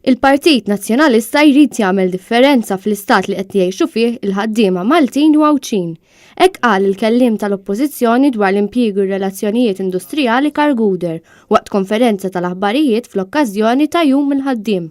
Il-Partit Nazzjonalista jrid jagħmel differenza fl-istat li qed jgħixu fih il-ħaddiema Maltin u Għawdxin. Hekk qal il-kelliem tal-Oppożizzjoni dwar l-impjiegi u r-relazzjonijiet industrijali Karl Gouder waqt konferenza tal-aħbarijiet fl-okkażjoni ta' Jum il-Ħaddiem.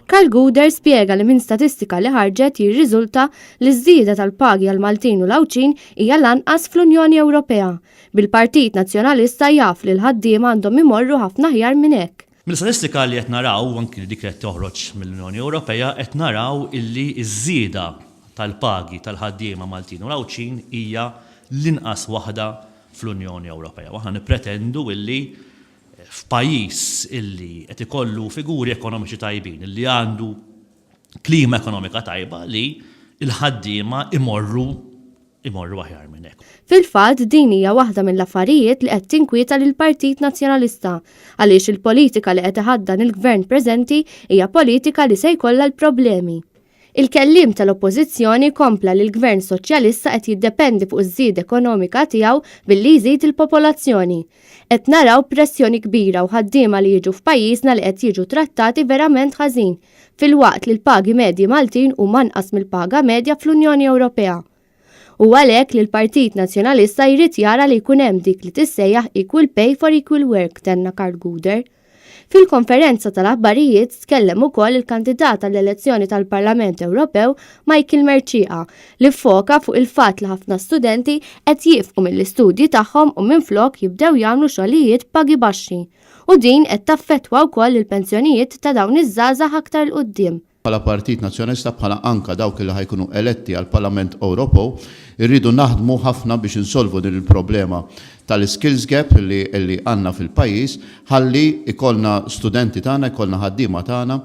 Karl Gouder spjega li minn statistika li ħarġet jirriżulta li ż-żieda tal-pagi għall-Maltin u l-Għawdxin hija l-anqas fl-Unjoni Ewropea, bil-Partit Nazzjonalista jaf li l-ħaddiema għandhom imorru ħafna aħjar minn hekk. Mill-istatistika li qed naraw, anki dik li qed toħroġ mill-Unjoni Ewropea, qed naraw illi ż-żieda tal-pagi tal-ħaddiema Maltin u Għawdxin hija l-inqas waħda fl-Unjoni Ewropea. U aħna nippretendu illi f'pajjiż illi qed ikollu figuri ekonomiċi tajbin, illi għandu klima ekonomika tajba li l-ħaddiema imorru imorru aħjar minn hekk. Fil-fatt din hija waħda mill-affarijiet li qed tinkwieta lill-Partit Nazzjonalista għaliex il-politika li qed iħaddan il-Gvern preżenti hija politika li se jkollha l-problemi. Il-kelliem tal-Oppożizzjoni kompla li l-Gvern Soċjalista qed jiddependi fuq iż-żieda ekonomika tiegħu billi jżid il-popolazzjoni. Qed naraw pressjoni kbira u ħaddiema li jiġu f'pajjiżna li qed jiġu trattati verament ħażin, filwaqt li l-pagi medji Maltin huma anqas mill-paga medja fl-Unjoni Ewropea. Hu għalhekk li l-Partit Nazzjonalista jrid jara li jkun hemm dik li tissejjaħ equal pay for equal work, tenna Karl Gouder. Fil-konferenza tal-aħbarijiet tkellem ukoll il-kandidat għall-elezzjoni tal-Parlament Ewropew Michael Mercieca li ffoka fuq il-fatt li ħafna studenti qed jieqfu mill-istudji tagħhom u minflok jibdew jagħmlu xogħlijiet b'pagi baxxi. U din qed taffettwa wkoll il-pensjonijiet ta' dawn iż-żgħażagħ aktar 'l quddiem. Bħala Partit Nazzjonalista, bħala anka dawk li ħa jkunu eletti għall-Parlament Ewropew, irridu naħdmu ħafna biex insolvu din il-problema tal-skills gap li li għandna fil-pajjiż ħalli jkollna studenti tagħna, jkollna ħaddiema tagħna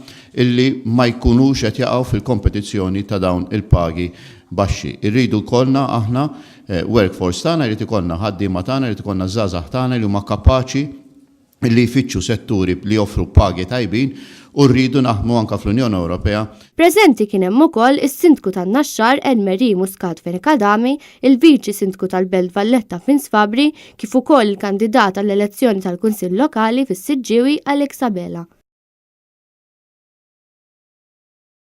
illi ma jkunux qed jaqgħu fil-kompetizzjoni ta' dawn il-pagi baxxi. Irridu jkollna aħna workforce tagħna, jrid ikollna ħaddiema tagħna, jrid ikollna żgħażagħ tagħna li huma kapaċi li jfittxu setturi li joffru pagi tajbin u rridu naħdmu anke fl-Unjoni Ewropea. Preżenti kien hemm ukoll is-Sindku tan-Naxxar Anne Marie Muscat Fenech Adami, il-Viċi Sindku tal-Belt Valletta Vince Fabri, kif ukoll il-kandidat għall-elezzjoni tal-Kunsill Lokali fis-Siġġiewi Alex Abela.